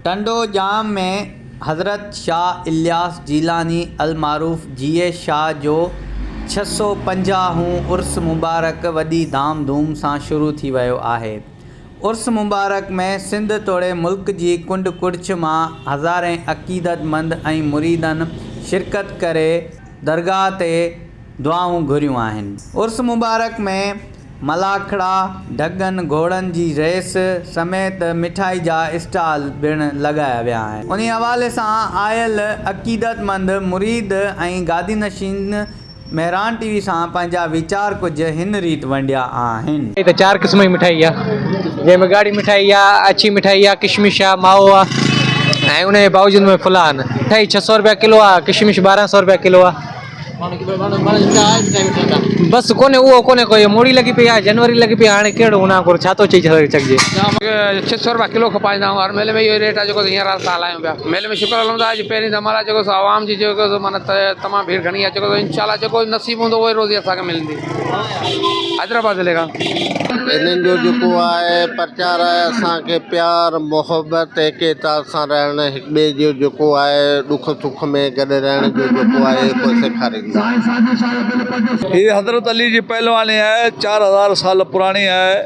ٽنڊو ڄام ۾ حضرت شاهه الياس جيلاني المعروف جيئي شاهه جو 650 هون عرس مبارڪ وڏي ڌام ڌوم سان شروع ٿي ويو آهي. عرس مبارڪ ۾ سنڌ توڙي ملڪ جي ڪنڊ ڪڙڇ مان هزارين عقيدتمند ۽ مريدن شرڪت ڪري درگاهه تي دعائون گهريون آهن. عرس مبارڪ ۾ ملاکڙا، ڍڳن گهوڙن جي ريس سميت مٺائي جا اسٽال پڻ لڳايا ويا آهن. انهي حوالي سان آيل عقيدتمند مريد ۽ گادي نشين مهراڻ ٽي وي سان پنهنجا ويچار ڪجهه هن ريت ونڊيا آهن. هي ته چار قسم جي مٺائي آ جنهن ۾ ڳاڙهي مٺائي آ اڇي مٺائي آ ڪشمش آ مائو آ ۽ ان جي باوجود ۾ ڦلا آهن مٺائي ڇهه سئو روپيا ڪلو آ ڪشمش ٻارهن سئو روپيا ڪلو آ. بس ڪونهي اهو ڪونهي ڪو موڙي لڳي پئي آهي جنوري لڳي پئي آهي هاڻي ڪهڙو ان وانگر ڇا ٿو چئي سگهجي. 600 روپيا ڪلو کپائيندا آهيون هر ميلي ۾ اهو ئي ريٽ آهي جيڪو هينئر اسان هلايون پيا ميلي ۾ شڪر الحمد آهي پهرين ڌمال آهي جيڪو سو عوام جي جيڪو سو معنيٰ تمام ڀيڙ گهڻي آهي جيڪو سو انشاء الله جيڪو نصيب هوندو اهو ئي روزي اسان کي ملندي حيدرآباد ضلعي کان. هنن جو جيڪو آهي پرچار آهي اسان کي پيار محبت ايڪيتا سان رهڻ هڪ ٻئي جو جيڪو آهي ڏک سک ۾ گڏ رهڻ جو جيڪو آهي اهو سيکاريندا. هي حضرت علي جي پهلواني آهي 4000 سال پراڻي آهي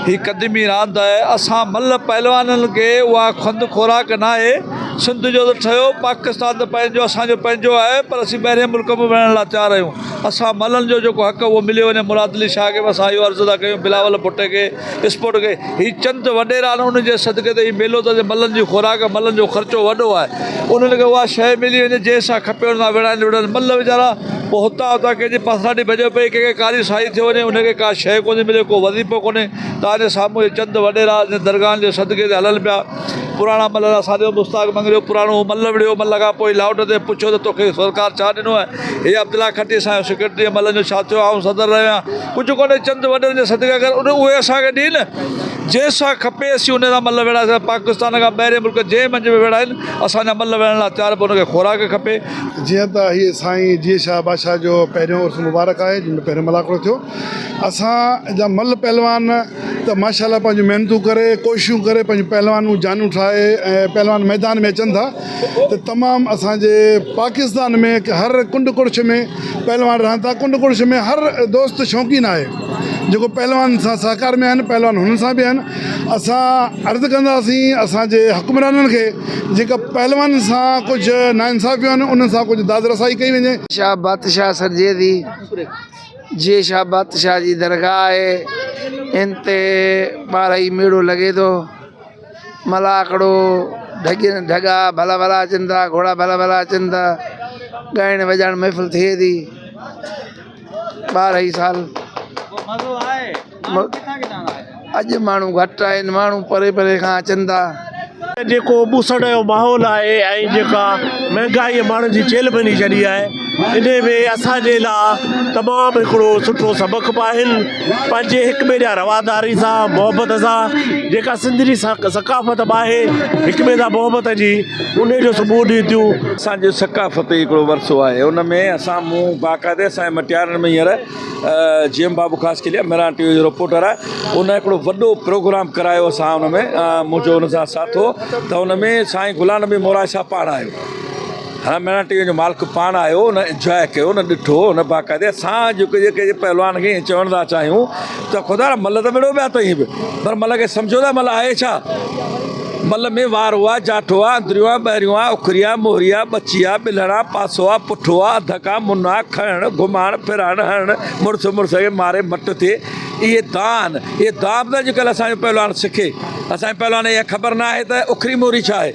هي قديمي راند آهي اسان ملهه پهلوانن کي اها کند خوراڪ ناهي سنڌ جو ته ٺهيو پاڪستان ته پنهنجو اسان جو پنهنجو آهي پر اسين ٻاهرين ملڪ ۾ وڙهڻ لاء تيار آهيون اسان ملهن جو جيڪو حق اهو ملي وڃي مراد علي شاهه کي به اسان اهو عرض ٿا ڪيون بلاول ڀٽي کي اسپورٽ کي هي چند وڏيرا آهن انهن جي صدقي تي هي ميلو ٿو اچي ملن جي خوراڪ ملن جو خرچو وڏو آهي انهن کي اها شيء ملي وڃي جنهن سان کپي ان سان وڙهائين وڙهن مل ويچارا پوء هتان هتان ڪنهن جي پاسراٽي ڀڄيو پئي ڪنهن کي ڪاري سائي ٿيو وڃي ان کي ڪا شيء ڪونه ملي ڪو وظيفو ڪونهي توهان جي سامهون هي چند وڏيرا درگاهن جي صدقي تي هلن پيا پراڻا مل اسان جو مشتاق مڱريو پراڻو مل وڙهيو مل کان پوء لاهوٽ تي پڇيو ته توکي سرڪار ڇا ڏنو آهي هي عبدالله کٽي اسان جو سيڪريٽري ملن جو ڇا ٿيو آئون صدر رهيو آهيان ڪجهه ڪونهي چند وڏن جي صدقي اگر ان اهي اسان کي ڏين جنهن سان کپي اسين ان سان مل وڙهائي پاڪستان کان ٻاهرين ملڪ جنهن منجهه به وڙهائين اسان جا مل وڙهڻ لاء تيار پر ان کي خوراڪ کپي. جيئن ته هي سائين جيئي شاهه بادشاهه جو پهريون عرس مبارڪ آهي جنهن ۾ پهريون ملاکڙو ٿيو اسان جا مل پهلوان ته ماشاء الله پنهنجون محنتون ڪري ڪوششون ڪري پنهنجون پهلوانون جانيون ٺاهي ۽ پهلوان ميدان ۾ اچن ٿا ته تمام اسان جي پاڪستان ۾ هر ڪنڊ ڪڙڇ ۾ پهلوان رهن ٿا ڪنڊ ڪڙڇ ۾ هر دوست شوقين آهي جيڪو پهلوان سان سهڪار ۾ آهن پهلوان هنن سان به آهن اسان عرض ڪنداسين اسان جي حڪمرانن کي جيڪا پهلوانن سان ڪجهه ناانصافيون آهن انهن سان ڪجهه داد رسائي ڪئي وڃي. شاهه بادشاهه سڏجي ٿي. جي شاهه بادشاهه جي درگاهه آهي ان تي ٻارهئي ميڙو لڳي ٿو. ملاکڙو، ڍڳين ڍڳا ڀلا ڀلا اچن ٿا، گهوڙا ڀلا ڀلا اچن ٿا، ڳائڻ وڄائڻ محفل ٿئي ٿي ٻارهئي سال اڄ ماڻهو گهٽ آهن ماڻهو پري پري کان اچن ٿا. جيڪو ٻوسڙ جو ماحول آهي ۽ جيڪا مهنگائي ماڻهن جي چيلهه ڀڃي ڇڏي آهي انهي ۾ اسان جي لاء تمام هڪڙو سٺو سبق به آهن پنهنجي هڪ ٻئي جا رواداري سان محبت سان جيڪا سنڌ جي ثقافت به آهي هڪ ٻئي سان محبت جي انهي جو ثبوت ڏين ٿيون. اسان جو ثقافتي هڪڙو ورثو آهي ان ۾ اسان مون باقاعدي اسان جي مٽيارن ۾ هينئر جي ايم بابو خاص خيلي مهراڻ ٽي وي جو رپورٽر آهي ان هڪڙو وڏو پروگرام ڪرايو اسان ان ۾ منهنجو ان سان ساٿ هو ته ان ۾ سائين غلام نبي مورائي صاحب پاڻ آيو هاڻي مهراڻ ٽي وي جو مالڪ پاڻ آيو ان انجواء ڪيو ان ڏٺو ان باقاعدي اسان جيڪي جيڪي پهلوان کي ائين چوڻ ٿا چاهيون ته خدا را مل ته وڙهو پيا توهين به پر مل کي سمجهو ته مل آهي ڇا مل ۾ وارو آ جاٺو آ اندريون آ ٻاهريون آ اکري آ موري آ ٻچي آ ٻلهڻ آ پاسو آ پٺو آ اڌڪ آ منهن آ کڻڻ گهمائڻ ڦيرائڻ هڻڻ مڙس مڙس کي ماري مٽ ٿئي اهي دانهن آهن اهي دانهن به ته اڄڪلهه اسان جو پهلوان سکي اسان جي پهلوان کي اها خبر نه آهي ته اکري موري ڇا آهي.